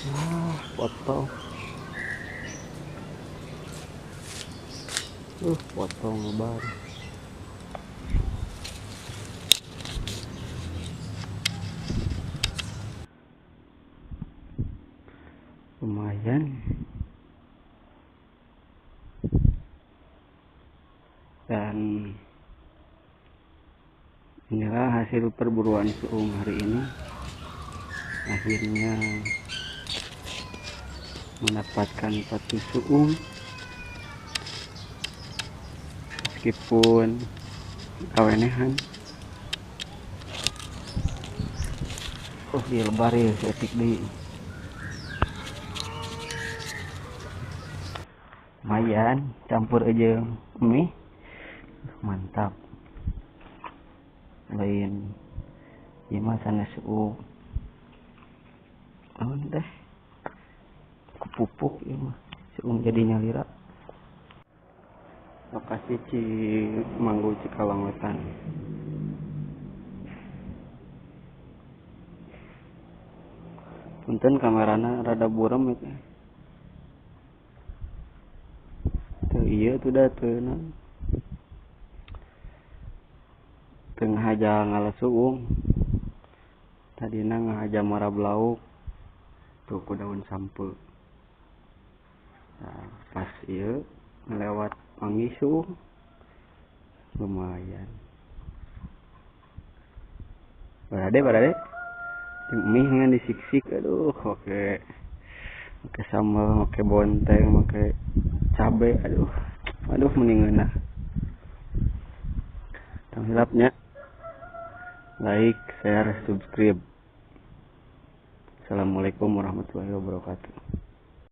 Ah, potong. Potong lebar. Lumayan. Dan inilah hasil perburuan suung hari ini. Akhirnya mendapatkan 1 suung, meskipun kawenehan. Oh, dia lebar ya, seetik deui. Lumayan, campur aja mie, mantap. Lain ieu mah sanes suung. Naon teh? Pupuk ieu mah, suung jadi nyalira. Lokasi Cimanggu Cikalong Wetan. Punten kamerana rada buram itu. Tuh iya tuh dah tuh naon. Teu ngahaja ngala suung. Tadina ngahaja marab lauk. Tuh ku daun sampeu. Nah, pas ieu ngelewat manggih suung. Lumayan. Barade. Jeung mie ngan disiksik, aduh, oke. Make sambal, make bonteng, make cabe, aduh. Aduh mending ngeunah. Tong hilapnya. Like, share, subscribe. Assalamualaikum warahmatullahi wabarakatuh.